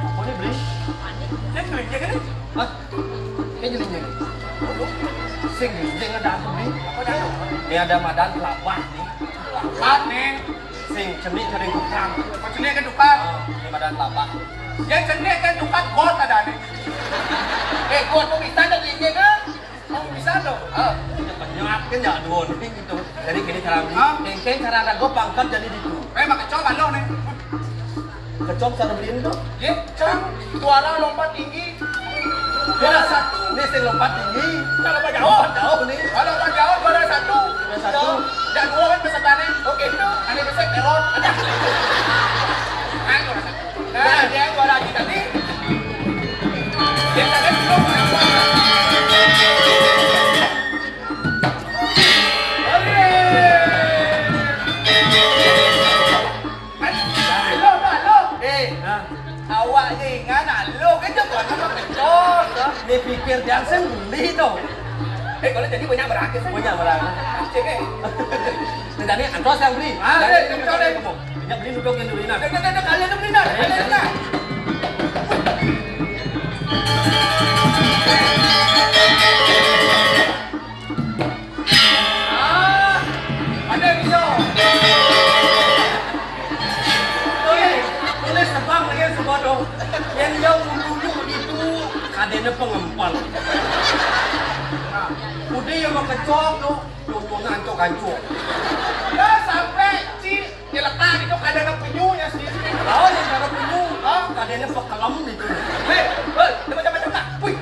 Apa nih, Bli? Ini kelinci kan? Hah? Ini kelinci. Sing kelinci ada apa, Bli? Apa dah? Ini ada madan kelapa nih. Kelapa nih. Sing cenik ada tukang. Oh, cenik ada tukang. Oh, ini madan kelapa. Ya, cenik kan tukang got ada nih. Eh, got tuh bisa ada kelinci kan? Oh, bisa tuh. Ah, penyakit ya, aduh, ini gitu. Jadi gini cara ini. Hah? Kengkeng cara rago pangkat jadi ditu. Eh, pakai coba lo nih. Kecom cara beliin tuh. Ye, cang, suara lompat tinggi. Juara satu. Ini sing lompat tinggi. Kalau lompat jauh. Lompat jauh nih. Kalau lompat jauh, juara satu. Juara satu. Jauh. Jauh kan pesertanya. Oke, itu. Ada besar, melon. Ada. Nah, juara satu. Nah, dia juara kita nih. Dia tadi belum. Halo, halo. Eh, hah? Awak ringan, halo, kan jam buat apa kecos, hah? Ni pikir jangan sendiri tu. Eh, kalau jadi banyak berakhir, kan? Banyak berakhir. Cek, eh. Ni tadi antos yang beli. Ah, eh, betul, eh. Banyak beli duduk yang dulu, nah. Dah, dah, dah, dah, kalian tu beli, dah. Kalian tu, dah. Ah, ada bisa. Tulis, tulis sebab lagi sebab tu. Yang dia dulu itu kadéna pengempal. Nah, udah yang mau kecok tu, contohnya ancok-ancok. Dah sampai ci Nyeletak itu kadéna penyu ya sih. Oh, yang kadéna penyu. Hah? Kadéna pekelem itu. Hei, hei, macam-macam tak? Wih,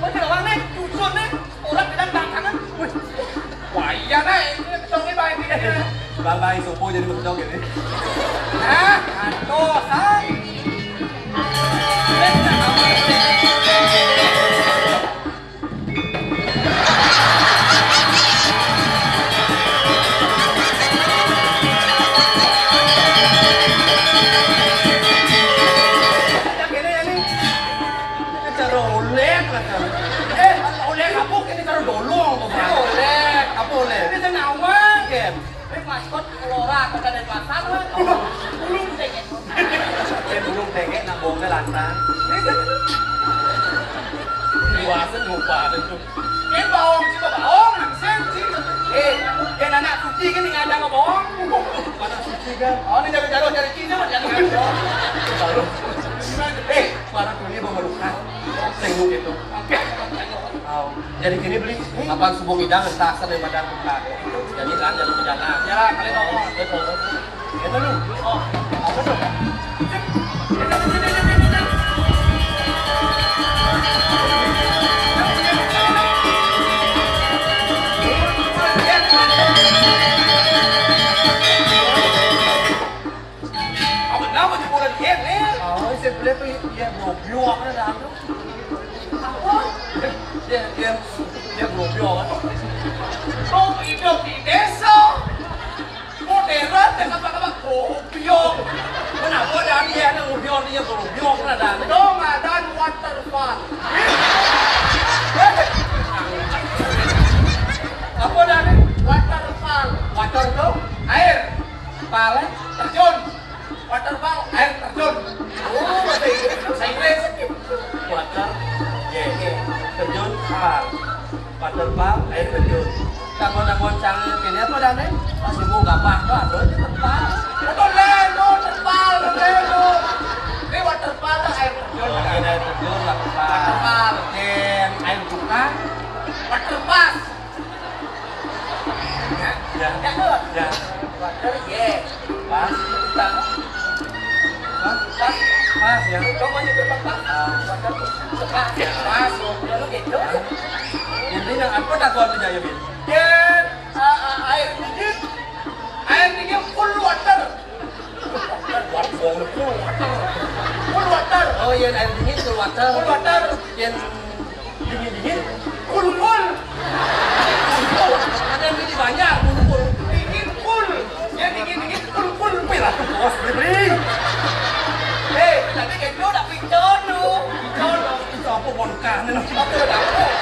macam orang nih, dusun nih, orang bilang tantangan. Wih, wah iya nah, ini kecongnya baik nih. Bang, bang, sopo jadi kecong ini. Hah? Aduh, say. Cara oleh lah kan. Eh, oleh apa? Ini cara dolong apa? Oleh. Apa oleh? Ini senawang kan. Ini maskot Lora kota Denpasar lah. Belum deh. Yang burung tengek nak bohongnya lantang. Luasan lupa ada tu. Eh, bohong, cuma bohong, nang sensi. Eh, yang anak suci kan yang ada bohong. Mana suci kan? Oh, ini jago-jago cari Cina, jangan. Baru. Eh, para dunia memerlukan. Tengok itu. Oke. Jadi gini beli, kapan subuh ngidang entah asal daripada buka. Jadi kan jadi berjalan. Ya, kalian ngomong. Betul. Itu lu. Oh, apa tuh? Apa nama di bulan ini? Oh, saya beli tuh ya, bro. Bro, apa ada? Apa? Ya, ya, ya, goblok. Kok hidup di desa? Modern, ya, apa-apa goblok. Apa dah dia nak ngubiok dia, ngubiok lah dah. Dong, ada waterfall. Apa dah ni? Waterfall. Water tu? Air. Fall, eh? Terjun. Waterfall, air terjun. Oh, bahasa Inggris. Bahasa Inggris. Water. Ye, ye. Terjun, fall. Waterfall, air terjun. Kamu nak goncang ini apa dah ni? Pas ibu gabah tu, aduh, ini terpal. Betul lah, no, terpal, betul, no. Ini waterfall lah, air terjun. Oh, ini air terjun, waterfall. Waterfall. Oke, air buka. Waterpass. Ya, ya, ya. Water, yes. Pas. Pas. Pas. Pas, ya. Kamu aja berpas. Ah. Pas. Pas. Lalu gitu. Intinya apa tak kau kerja ya, Bin? Dan, ah, ah, air dingin. Air dingin cool water. Cool water. Cool water. Oh iya, air dingin cool water. Cool water. Yang dingin-dingin, cool, cool. Ada yang beli banyak, cool, cool. Dingin, cool. Yang dingin-dingin, cool, cool. Wih, lah, bos, beli. Eh, tapi kan lu udah picon lu. Picon lu. Itu apa, bonkan, lu? Apa udah dapet?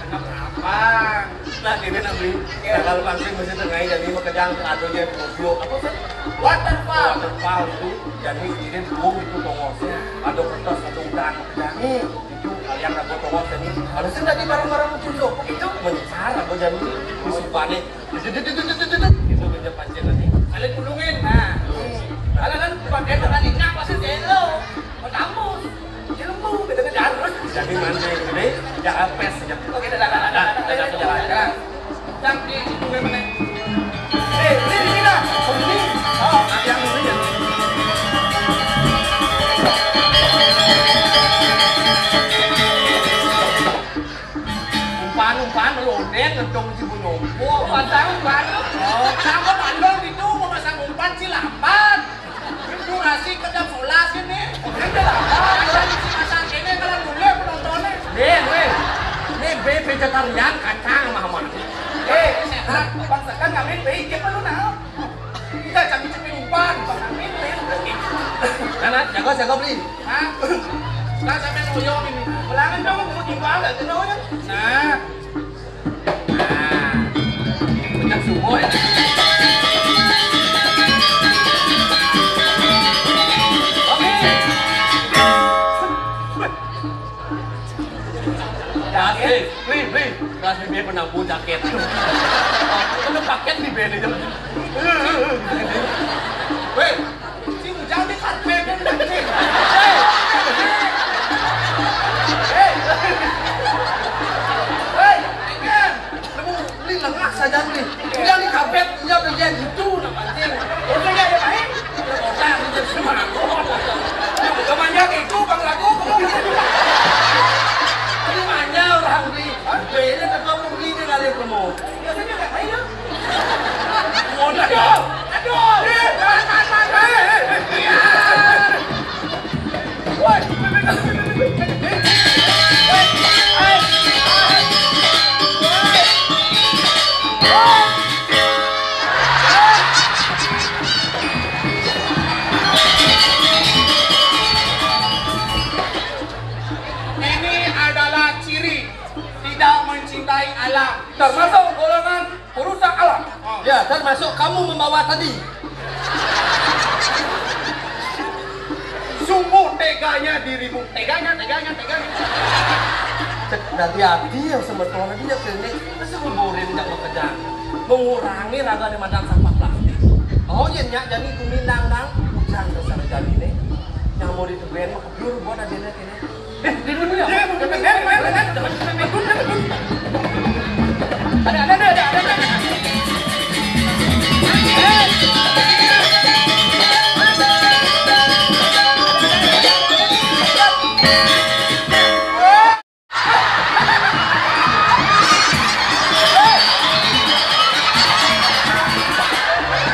Kenapa? Nah, gini, Nabi. Iya. Nah, kalau pangsi mesti tengah jadi mau kejang, aduh, dia, apa sih? Waterfall. Waterfall itu, jadi ini dulu itu tongosnya. Ada kertas, ada udang, kejang. Hmm. Itu kalian aku tongos ini. Harusnya tadi bareng-bareng muncul loh. Itu mencar aku jadi di sumpah nih. Itu kerja pancing nanti. Kalian pulungin, nah. Kalau kan pakai tadi, nah, pasti dia lo. Mau tamus. Ilmu, beda-beda. Jadi mancing gede, jangan pes aja. Oke, dah, dah, dah, dah, dah, dah, dah, dah, dah. Yang di itu memang. Eh, ini, ini dah. Oh, ini. Oh, ada yang ini ya. Umpan, umpan, lodeng, ngedong si Bunyopo. Umpan, umpan. Oh, kenapa bandel gitu, mau pasang umpan sih lambat. Durasi kedap sebelas ini. Ada lambat. Ada di si masak ini, kalau mulai penontonnya. Nih, nih. Ini B vegetarian, kacang sama, sama. Eh, sehat. Bangsakan kami B, dia perlu nah. Kita cari cepi umpan, Bang Amin, ayo. Mana? Jago, jago beli. Hah? Nah, sampai nuyong ini. Ulangan dong, mau tiba nggak tuh namanya? Nah. Nah. Pecah semua ya. Oke. Jaket, beli, beli. Kelas B B penampu jaket. Itu paket di B B. Weh, si Ujang di karpet kan, anjing. Hei. Hei. Hei, Ken. Kamu beli lengah saja nih. Ujang di karpet, Ujang beli gitu, nah, anjing. Ujang ya, ya, baik. Kemana itu, Bang Lagu? Kamu gitu. Ini mana orang beli? Hah? Beli ini kan kamu beli ini kali kamu. Biasanya nggak main, ya? Waduh. Aduh. Aduh. Eh, tahan, tahan, tahan, tahan. Iya. Woi. Ini adalah ciri tidak mencintai alam. Termasuk golongan perusak alam. Oh. Ya, termasuk kamu membawa tadi. Sungguh teganya dirimu. Teganya, teganya, teganya. Cek dari hati yang sebetulnya dia kene, masa nguburin nggak bekerja. Mengurangi raga di madang sampah plastik. Oh iya, nyak, jadi kuminang nang hujan besar jadi nih. Yang mau ditemuin mah keburu buat adanya kene. Eh, dia dulu ya. Ada, ada, ada, ada, ada.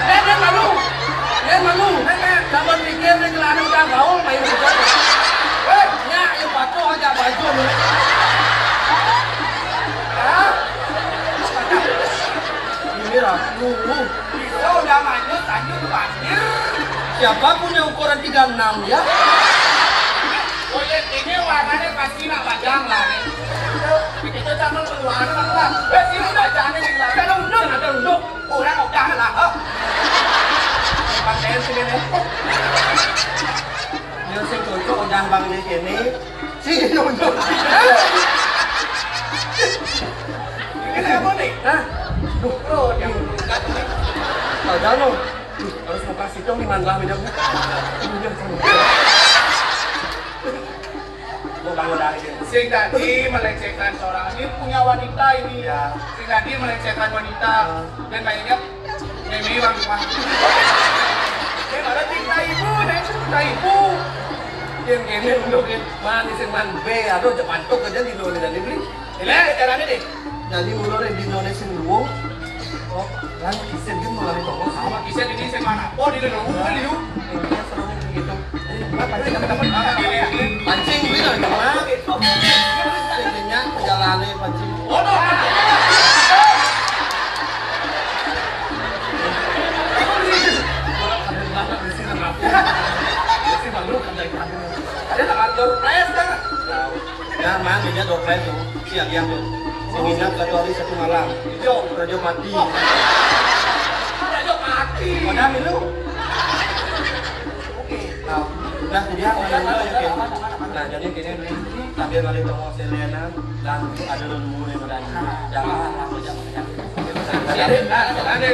Eh, dia malu. Dia malu. Zaman pikir dia celana udah gaul, main gitu. Weh, nya, Siapa punya ukuran tiga enam ya? Oh ya, ini warnanya pasti nak bajang lah nih. Itu zaman keluaran lah. Eh, sini bajangnya nih lah. Ada unduk, ada unduk. Orang udah lah. Hah? Pakai sini nih. Yang sing cocok udah bang di sini. Sini unduk. Ini apa nih? Hah? Duh, oh, yang Padahal lo harus operasi dong di mana lah bedanya. Iya, sama. Gua bangun dari sini. Sing tadi melecehkan seorang ini punya wanita ini. Ya. Sing tadi melecehkan wanita. Dan kayaknya Mimi bang cuma. Dia ada cinta ibu, nih cinta ibu. Yang ini untuk man, sing man B, aduh, cepantuk aja di luar dan dibeli. Ini caranya deh. Jadi mulai di Indonesia dulu. Oh, kan kisah dia mulai tongol sama kisah ini saya mana? Oh, di dalam rumah liu. Intinya serunya begitu. Jadi, apa sih teman-teman? Pancing gitu, cuma. Intinya jalannya pancing. Oh, no. Dia tak ada surprise kan? Nah, man, dia surprise tuh. Siang-siang tuh. Menginap satu hari satu malam. Yo, Raja Pati. Raja Pati. Mana lu? Oke. Nah, udah dia apa yang lo ya, Ken? Nah, jadi gini, sambil balik tongol Selena dan ada lu dulu yang berani. Jangan, jangan, jangan. Jadi, nah, ada.